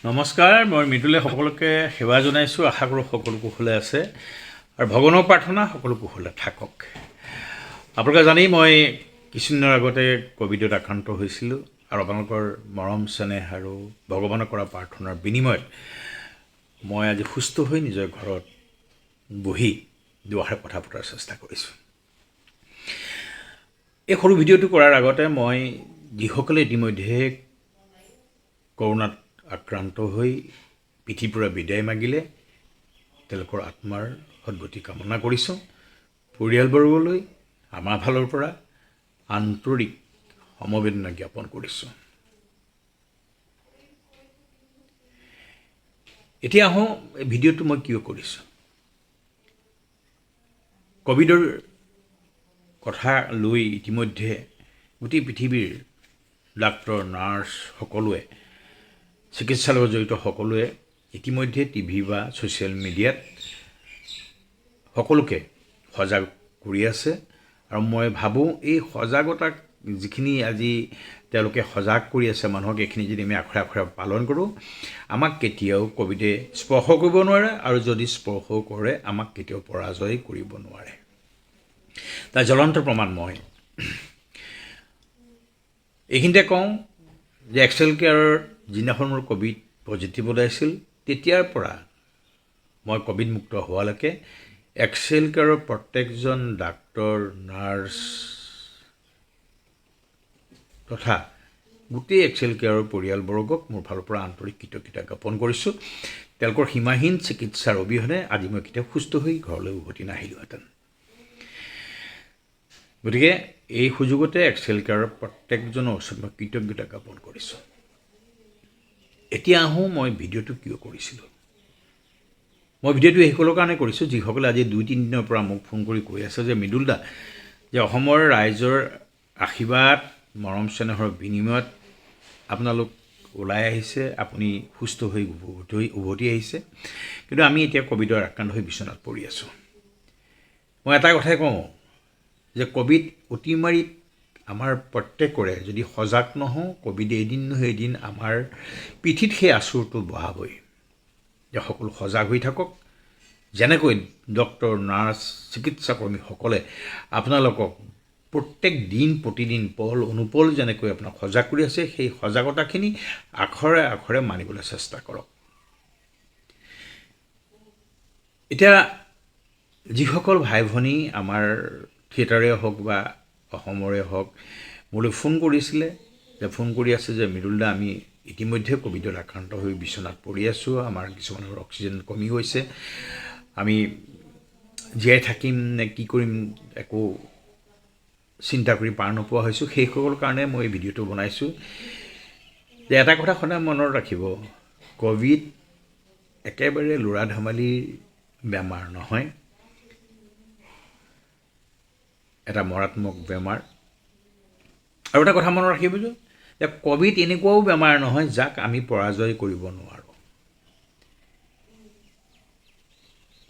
নমস্কাৰ, মই মৃদুলে সকলোকে সেৱা জনাইছোঁ। আশা কৰোঁ সকলো কুশলে আছে আৰু ভগৱানৰ প্ৰাৰ্থনা সকলো কুশলে থাকক। আপোনালোকে জানেই, মই কিছুদিনৰ আগতে ক'ভিডত আক্ৰান্ত হৈছিলোঁ আৰু আপোনালোকৰ মৰম চেনেহ আৰু ভগৱানক কৰা প্ৰাৰ্থনাৰ বিনিময়ত মই আজি সুস্থ হৈ নিজৰ ঘৰত বহি দুআষাৰ কথা পতাৰ চেষ্টা কৰিছোঁ। এই সৰু ভিডিঅ'টো কৰাৰ আগতে মই যিসকলে ইতিমধ্যে কৰোণাত আক্ৰান্ত হৈ পৃথিৱীৰ পৰা বিদায় মাগিলে, তেওঁলোকৰ আত্মাৰ সদগতি কামনা কৰিছোঁ। পৰিয়ালবৰ্গলৈ আমাৰ ফালৰ পৰা আন্তৰিক সমবেদনা জ্ঞাপন কৰিছোঁ। এতিয়া আহোঁ, এই ভিডিঅ'টো মই কিয় কৰিছোঁ। ক'ভিডৰ কথা লৈ ইতিমধ্যে গোটেই পৃথিৱীৰ ডাক্তৰ, নাৰ্ছ সকলোৱে, চিকিৎসাৰ লগত জড়িত সকলোৱে ইতিমধ্যে টিভি বা ছ'চিয়েল মিডিয়াত সকলোকে সজাগ কৰি আছে। আৰু মই ভাবোঁ, এই সজাগতাক যিখিনি আজি তেওঁলোকে সজাগ কৰি আছে মানুহক, এইখিনি যদি আমি আখৰে আখৰে পালন কৰোঁ, আমাক কেতিয়াও ক'ভিডে স্পৰ্শ কৰিব নোৱাৰে আৰু যদি স্পৰ্শ কৰে, আমাক কেতিয়াও পৰাজয় কৰিব নোৱাৰে। তাৰ জ্বলন্ত প্ৰমাণ মই এইখিনিতে কওঁ যে এক্সেল কেয়াৰৰ যিদিনাখন মোৰ ক'ভিড পজিটিভ ওলাইছিল, তেতিয়াৰ পৰা মই ক'ভিড মুক্ত হোৱালৈকে এক্সেল কেয়াৰৰ প্ৰত্যেকজন ডাক্তৰ, নাৰ্ছ তথা গোটেই এক্সেল কেয়াৰৰ পৰিয়ালবৰ্গক মোৰ ফালৰ পৰা আন্তৰিক কৃতজ্ঞতা জ্ঞাপন কৰিছোঁ। তেওঁলোকৰ সীমাহীন চিকিৎসাৰ অবিহনে আজি মই কেতিয়াও সুস্থ হৈ ঘৰলৈ উভতি নাহিলোহেঁতেন। গতিকে এই সুযোগতে এক্সেল কেয়াৰৰ প্ৰত্যেকজনৰ ওচৰত মই কৃতজ্ঞতা জ্ঞাপন কৰিছোঁ। এতিয়া আহোঁ, মই ভিডিঅ'টো কিয় কৰিছিলোঁ। মই ভিডিঅ'টো এইসকলৰ কাৰণে কৰিছোঁ, যিসকলে আজি 2-3 দিনৰ পৰা মোক ফোন কৰি কৈ আছে যে মৃদুল দা, যে অসমৰ ৰাইজৰ আশীৰ্বাদ, মৰম চেনেহৰ বিনিময়ত আপোনালোক ওলাই আহিছে, আপুনি সুস্থ হৈ উভতি উভতি আহিছে, কিন্তু আমি এতিয়া ক'ভিডৰ আক্ৰান্ত হৈ বিচনাত পৰি আছোঁ। মই এটা কথাই কওঁ যে ক'ভিড অতিমাৰীত আমাৰ প্ৰত্যেকৰে যদি সজাগ নহওঁ, ক'ভিডে এদিন নহয় এদিন আমাৰ পিঠিত সেই আঁচোৰটো বহাবই। যে সকলো সজাগ হৈ থাকক। যেনেকৈ ডক্তৰ, নাৰ্ছ, চিকিৎসাকৰ্মীসকলে আপোনালোকক প্ৰত্যেক দিন প্ৰতিদিন, পল অনুপল যেনেকৈ আপোনাক সজাগ কৰি আছে, সেই সজাগতাখিনি আখৰে আখৰে মানিবলৈ চেষ্টা কৰক। এতিয়া যিসকল ভাই ভনী আমাৰ থিয়েটাৰে হওক বা অসমৰে হওক মোলৈ ফোন কৰিছিলে, যে ফোন কৰি আছে যে মৃদুল দা, আমি ইতিমধ্যে ক'ভিডত আক্ৰান্ত হৈ বিচনাত পৰি আছোঁ, আমাৰ কিছুমানৰ অক্সিজেন কমি গৈছে, আমি জীয়াই থাকিম নে কি কৰিম একো চিন্তা কৰি পাৰ নোপোৱা হৈছোঁ, সেইসকলৰ কাৰণে মই এই ভিডিঅ'টো বনাইছোঁ। যে এটা কথা সদায় মনত ৰাখিব, ক'ভিড একেবাৰে ল'ৰা ধেমালিৰ বেমাৰ নহয়, এটা মাৰাত্মক বেমাৰ। আৰু এটা কথা মনত ৰাখিব যে ক'ভিড এনেকুৱাও বেমাৰ নহয় যাক আমি পৰাজয় কৰিব নোৱাৰোঁ।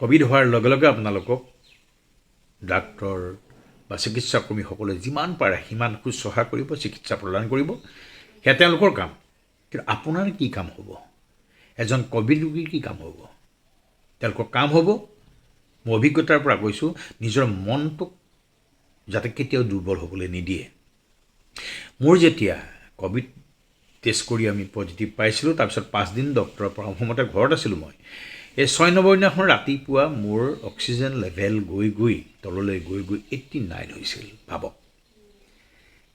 ক'ভিড হোৱাৰ লগে লগে আপোনালোকক ডাক্তৰ বা চিকিৎসাকৰ্মীসকলে যিমান পাৰে সিমান শুশ্ৰূষা কৰিব, চিকিৎসা প্ৰদান কৰিব, সেয়া তেওঁলোকৰ কাম। কিন্তু আপোনাৰ কি কাম হ'ব? এজন ক'ভিড ৰোগীৰ কি কাম হ'ব? তেওঁলোকৰ কাম হ'ব, মোৰ অভিজ্ঞতাৰ পৰা কৈছোঁ, নিজৰ মনটোক যাতে কেতিয়াও দুৰ্বল হ'বলৈ নিদিয়ে। মোৰ যেতিয়া ক'ভিড টেষ্ট কৰি আমি পজিটিভ পাইছিলোঁ, তাৰপিছত 5 দিন ডক্টৰৰ পৰামৰ্শমতে ঘৰত আছিলোঁ মই। এই 6 নম্বৰ দিনাখন ৰাতিপুৱা মোৰ অক্সিজেন লেভেল গৈ গৈ তললৈ গৈ গৈ 89 হৈছিল। ভাবক,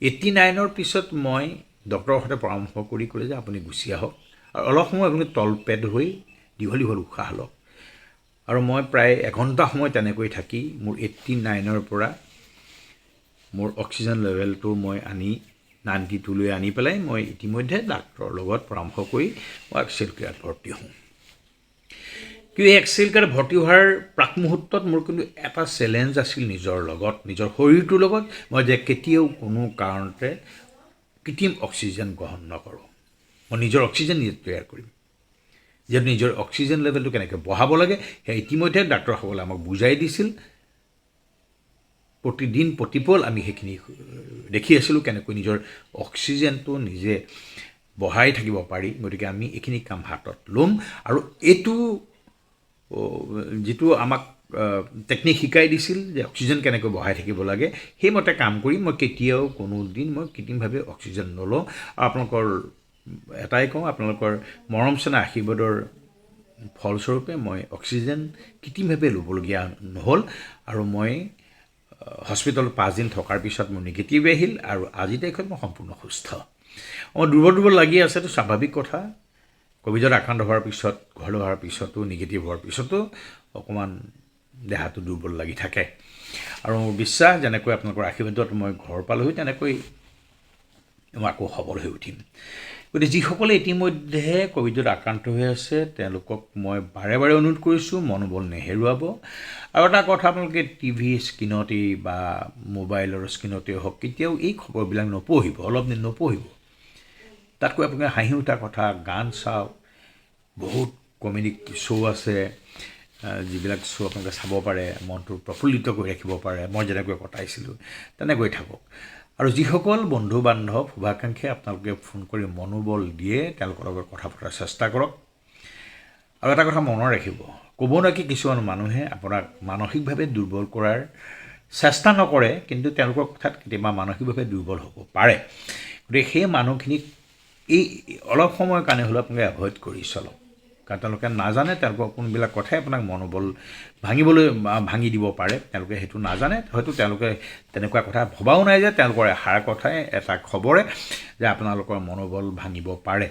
89ৰ পিছত মই ডক্টৰৰ সৈতে পৰামৰ্শ কৰি ক'লে যে আপুনি গুচি আহক আৰু অলপ সময় আপুনি তলপেট হৈ দীঘল দীঘল উশাহ লওক। আৰু মই প্ৰায় এঘণ্টা সময় তেনেকৈ থাকি মোৰ 89ৰ পৰা মোৰ অক্সিজেন লেভেলটো মই আনি 92লৈ আনি পেলাই মই ইতিমধ্যে ডাক্তৰৰ লগত পৰামৰ্শ কৰি মই এক্সেল কেয়াৰত ভৰ্তি হওঁ। কিন্তু এই এক্সেল কেয়াৰত ভৰ্তি হোৱাৰ প্ৰাক মুহূৰ্তত মোৰ কিন্তু এটা চেলেঞ্জ আছিল নিজৰ লগত, নিজৰ শৰীৰটোৰ লগত, মই যে কেতিয়াও কোনো কাৰণতে কৃত্ৰিম অক্সিজেন গ্ৰহণ নকৰোঁ, মই নিজৰ অক্সিজেন নিজে তৈয়াৰ কৰিম। যিহেতু নিজৰ অক্সিজেন লেভেলটো কেনেকৈ বঢ়াব লাগে সেয়া ইতিমধ্যে ডাক্তৰসকলে আমাক বুজাই দিছিল। প্ৰতিদিন প্ৰতিপল আমি সেইখিনি দেখি আছিলোঁ, কেনেকৈ নিজৰ অক্সিজেনটো নিজে বঢ়াই থাকিব পাৰি। গতিকে আমি এইখিনি কাম হাতত ল'ম। আৰু এইটো যিটো আমাক টেকনিক শিকাই দিছিল যে অক্সিজেন কেনেকৈ বঢ়াই থাকিব লাগে, সেইমতে কাম কৰি মই কেতিয়াও কোনো দিন মই কৃত্ৰিমভাৱে অক্সিজেন নলওঁ। আৰু আপোনালোকৰ এটাই কওঁ, আপোনালোকৰ মৰম চেনেহ আশীৰ্বাদৰ ফলস্বৰূপে মই অক্সিজেন কৃত্ৰিমভাৱে ল'বলগীয়া নহ'ল। আৰু মই হস্পিটেলত 5 দিন থকাৰ পিছত মোৰ নিগেটিভ আহিল আৰু আজিৰ তাৰিখত মই সম্পূৰ্ণ সুস্থ। মই দুৰ্বল দুৰ্বল লাগি আছে, এইটো স্বাভাৱিক কথা। ক'ভিডত আক্ৰান্ত হোৱাৰ পিছত, ঘৰলৈ অহাৰ পিছতো, নিগেটিভ হোৱাৰ পিছতো অকণমান দেহাটো দুৰ্বল লাগি থাকে। আৰু মোৰ বিশ্বাস, যেনেকৈ আপোনালোকৰ আশীৰ্বাদত মই ঘৰ পালোহি, তেনেকৈ মই আকৌ সবল হৈ উঠিম। গতিকে যিসকলে ইতিমধ্যে ক'ভিডত আক্ৰান্ত হৈ আছে, তেওঁলোকক মই বাৰে বাৰে অনুৰোধ কৰিছোঁ, মনোবল নেহেৰুৱাব। আৰু এটা কথা, আপোনালোকে টিভি স্ক্ৰীণতেই বা মোবাইলৰ স্ক্ৰীণতেই হওক, কেতিয়াও এই খবৰবিলাক নপঢ়িব, অলপ দিন নপঢ়িব। তাতকৈ আপোনালোকে হাঁহি উঠা কথা, গান চাওক, বহুত কমেডি শ্ব' আছে, যিবিলাক শ্ব' আপোনালোকে চাব পাৰে, মনটো প্ৰফুল্লিত কৰি ৰাখিব পাৰে। মই যেনেকৈ কটাইছিলোঁ তেনেকৈ থাকক। আৰু যিসকল বন্ধু বান্ধৱ শুভাকাংক্ষীয়ে আপোনালোকে ফোন কৰি মনোবল দিয়ে, তেওঁলোকৰ লগত কথা পতাৰ চেষ্টা কৰক। আৰু এটা কথা মনত ৰাখিব, ক'ব নোৱাৰি কিছুমান মানুহে আপোনাক মানসিকভাৱে দুৰ্বল কৰাৰ চেষ্টা নকৰে, কিন্তু তেওঁলোকৰ কথাত কেতিয়াবা মানসিকভাৱে দুৰ্বল হ'ব পাৰে। গতিকে সেই মানুহখিনিক এই অলপ সময়ৰ কাৰণে হ'লেও আপোনালোকে এভইড কৰি চলক, কাৰণ তেওঁলোকে নাজানে তেওঁলোকৰ কোনবিলাক কথাই আপোনাক মনোবল ভাঙি দিব পাৰে। তেওঁলোকে সেইটো নাজানে, হয়তো তেওঁলোকে তেনেকুৱা কথা ভবাও নাই যে তেওঁলোকৰ এষাৰ কথাই, এটা খবৰে যে আপোনালোকৰ মনোবল ভাঙিব পাৰে।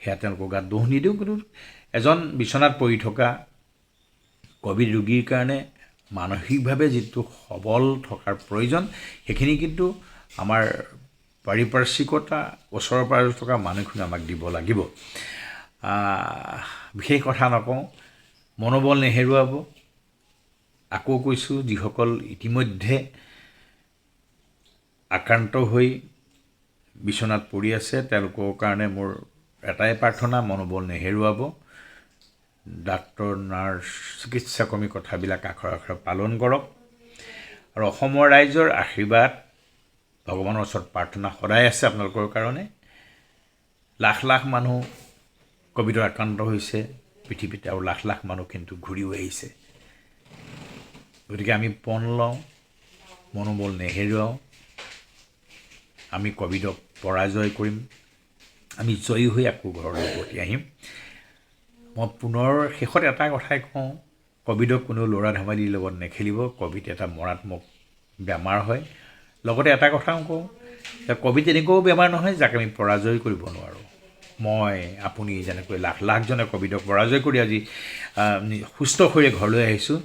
সেয়া তেওঁলোকৰ গাত দোষ নিদিওঁ, কিন্তু এজন বিচনাত পৰি থকা ক'ভিড ৰোগীৰ কাৰণে মানসিকভাৱে যিটো সবল থকাৰ প্ৰয়োজন, সেইখিনি কিন্তু আমাৰ পাৰিপাৰ্শ্বিকতা, ওচৰৰ পাজৰে থকা মানুহখিনি আমাক দিব লাগিব। বিশেষ কথা নকওঁ, মনোবল নেহেৰুৱাব। আকৌ কৈছোঁ, যিসকল ইতিমধ্যে আক্ৰান্ত হৈ বিচনাত পৰি আছে, তেওঁলোকৰ কাৰণে মোৰ এটাই প্ৰাৰ্থনা, মনোবল নেহেৰুৱাব। ডাক্তৰ, নাৰ্ছ, চিকিৎসাকৰ্মীৰ কথাবিলাক আখৰে আখৰে পালন কৰক। আৰু অসমৰ ৰাইজৰ আশীৰ্বাদ, ভগৱানৰ ওচৰত প্ৰাৰ্থনা সদায় আছে আপোনালোকৰ কাৰণে। লাখ লাখ মানুহ ক'ভিডত আক্ৰান্ত হৈছে পৃথিৱীত, আৰু লাখ লাখ মানুহ কিন্তু ঘূৰিও আহিছে। গতিকে আমি পণ লওঁ, মনোবল নেহেৰুৱাওঁ, আমি ক'ভিডক পৰাজয় কৰিম, আমি জয়ী হৈ আকৌ ঘৰলৈ উভতি আহিম। মই পুনৰ শেষত এটা কথাই কওঁ, ক'ভিডক কোনেও ল'ৰা ধেমালিৰ লগত নেখেলিব। ক'ভিড এটা মাৰাত্মক বেমাৰ হয়। লগতে এটা কথাও কওঁ যে ক'ভিড এনেকুৱাও বেমাৰ নহয় যাক আমি পৰাজয় কৰিব নোৱাৰোঁ। মই, আপুনি যেনেকৈ লাখ লাখজনে ক'ভিডক পৰাজয় কৰি আজি সুস্থ শৰীৰে ঘৰলৈ আহিছোঁ,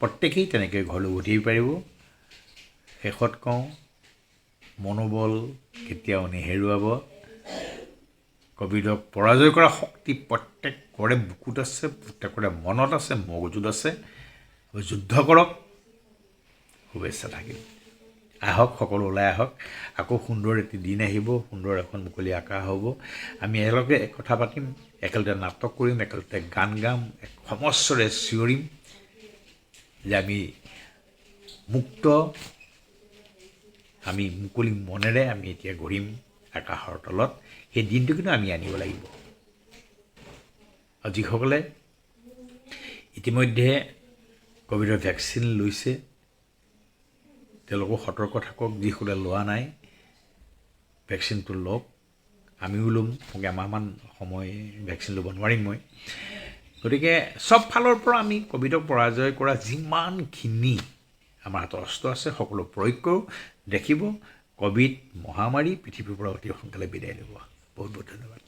প্ৰত্যেকেই তেনেকৈ ঘৰলৈ উভতি পাৰিব। শেষত কওঁ, মনোবল কেতিয়াও নেহেৰুৱাব। ক'ভিডক পৰাজয় কৰা শক্তি প্ৰত্যেকৰে বুকুত আছে, প্ৰত্যেকৰে মনত আছে, মগজুত আছে। যুদ্ধ কৰক। শুভেচ্ছা থাকিল। আহক, সকলো ওলাই আহক। আকৌ সুন্দৰ এটি দিন আহিব, সুন্দৰ এখন মুকলি আকাশ হ'ব। আমি একেলগে কথা পাতিম, একেলগে নাটক কৰিম, একেলগে গান গাম, এক সমস্বৰে চিঞৰিম যে আমি মুক্ত, আমি মুকলি মনেৰে আমি এতিয়া ঘূৰিম আকাশৰ তলত। সেই দিনটো কিন্তু আমি আনিব লাগিব। আৰু যিসকলে ইতিমধ্যে ক'ভিডৰ ভেকচিন লৈছে, তেওঁলোকো সতৰ্ক থাকক। যিসকলে লোৱা নাই, ভেকচিনটো লওক। আমিও ল'ম, মোক এমাহমান সময় ভেকচিন ল'ব নোৱাৰিম মই। গতিকে চব ফালৰ পৰা আমি ক'ভিডক পৰাজয় কৰা যিমানখিনি আমাৰ হাতত অস্ত্ৰ আছে, সকলো প্ৰয়োগ কৰোঁ। দেখিব ক'ভিড মহামাৰী পৃথিৱীৰ পৰা অতি সোনকালে বিদায় ল'ব। বহুত বহুত ধন্যবাদ।